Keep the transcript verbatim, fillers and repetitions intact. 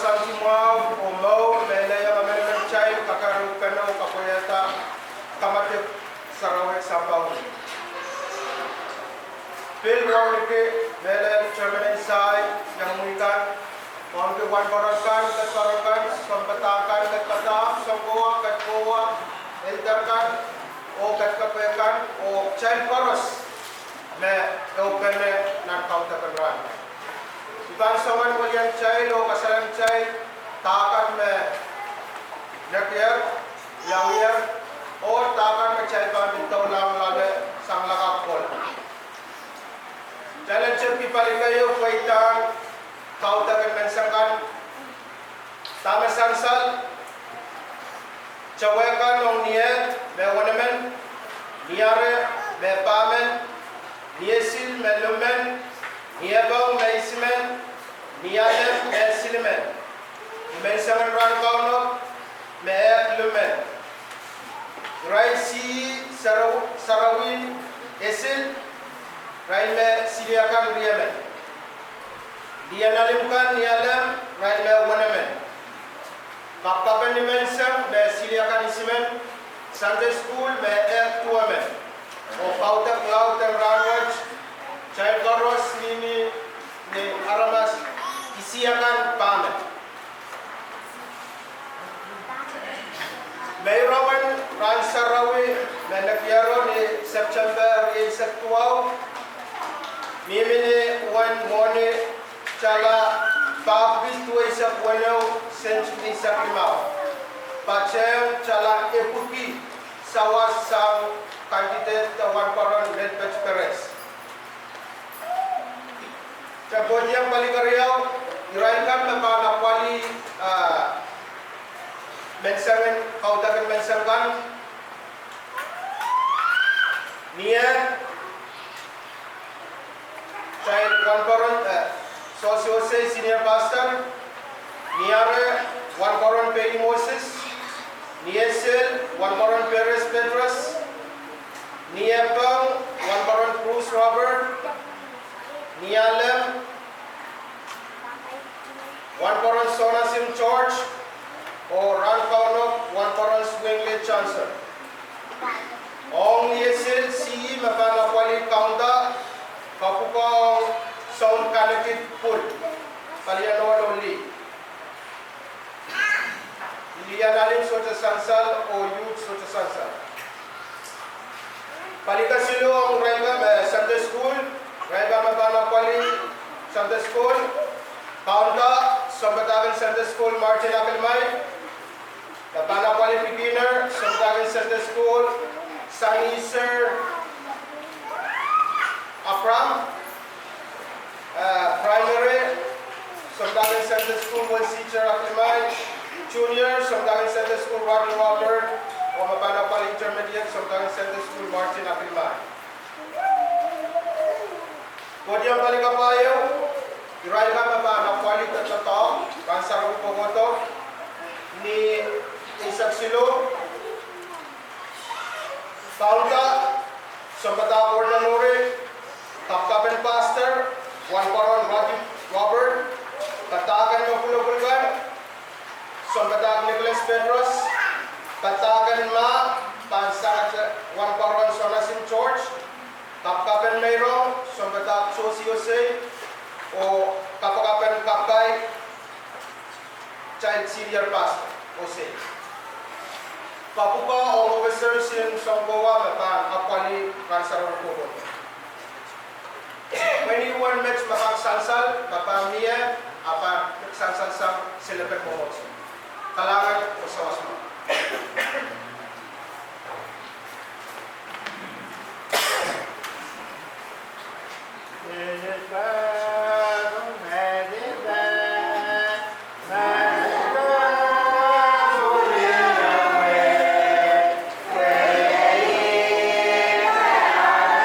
Soangen mwahu oh mour me lelohng emenemen kitail kakaruhkpene oh kapwaiada kamatek sarawi sampah wet. Pil wauneki mehlel tohnmenen sai, iang mih kan, wauneki wahnpoaron kan, ketparon kan, sounpadahk kan, ketpadahk, sounkowa, ketkowa, elder kan, oh ketkepwe kan, oh kitail koaros me ehupene nan kaudok en rahn. I pahn soangen welian kitail oh kasalehng kitail dahkan me nekier, wiawiher, oh dahkan me kitail pahn pil doulahng loale sang lakapw kohla. Kitail en tepki pali keieu pweidahng kaudok en menseng kan. Dahme sansal? Towehkan ong Niehd me wenemen, Niare me pahmen, Niesil me limmen, Niepeng me isimen, Nialem me silimen. Ni mensengen rahn kaunop me ehk limmen. Irail sie sarawi, sarawi esil, irail me siliakan riemen. Lien alim kan Nialem, irail me wenemen. Kapkapen ni menseng me siliakan isimen, Sunday school me ehk duwemen. Oh kaudok laud en rahn wet, kitail koaros mihmi ni aramas isiakan pahmen. Meirong en rahn sarawi me nekiero ni Septempe rieisek duwau, mihmi ni uwen mwohni tala pahpwiki duweisek weneu sent eisek limau, patehng tala epwiki sawas sang candidate de wahnpoaron Melbet Perez. Kitail kohdiong pali keriau, irail kan me pahn apwalih, ah, mensengen, kaudok en menseng kan. Niehd, kitail wahnpoaron, eh, Sosiose, senior pastor. Niare, wahnpoaron Pei Moses. Niesil, wahnpoaron Perez Petros. Niepeng, wahnpoaron Bruce Robert. Nialem, wahnpoaron Sonasim George, oh rahn kaunop wahnpoaron Swingly Johnson. Ong Niesil, sie me pahn apwalih kaunda, kapwukoa ong soun kanekid pwul, palian ohl oh lih. Lien alim sohte sansal oh youth sohte sansal. Pali kesiluh ong irail kan, eh, Sunday school, irail kan me pahn apwalih Sunday school, kaunda, sounpadahk en Sunday school Martin Akilimai. Me pahn apwalih beginner, sounpadahk en Sunday school Saniser Abraham. Eh, primary, sounpadahk en Sunday school Wensiter Akilimai. Junior, sounpadahk en Sunday school Rodney Robert. Oh me pahn apwalih intermediate, sounpadahk en Sunday school Martin Akilimai. Kohdiong pali kapwa ieu, irail kan me pahn apwalih de doadoahk rahn sarawi kohkohdo, ni eisek siluh. Kaunda, sounpadahk Gordon Uri, kapkapen pastor, wahnpoaron Rodney Robert, padahk en me pwulopwul kan, sounpadahk Nicholas Petros, padahk en ma, pahn sangete wahnpoaron Sonasim George, kapkapen meirong, sounpadahk Sosiose, oh kapkapen kapai, kitail senior pastor, Ose. Kapwukoa ong officers en sounkowa me pahn apwalih rahn sarawi kohkohdo. Mwein uwen met me kak sansal, me pahn mie, a pahn sansal sang silepen mwomwohdiso. Kalahngan oh sawas mwahu.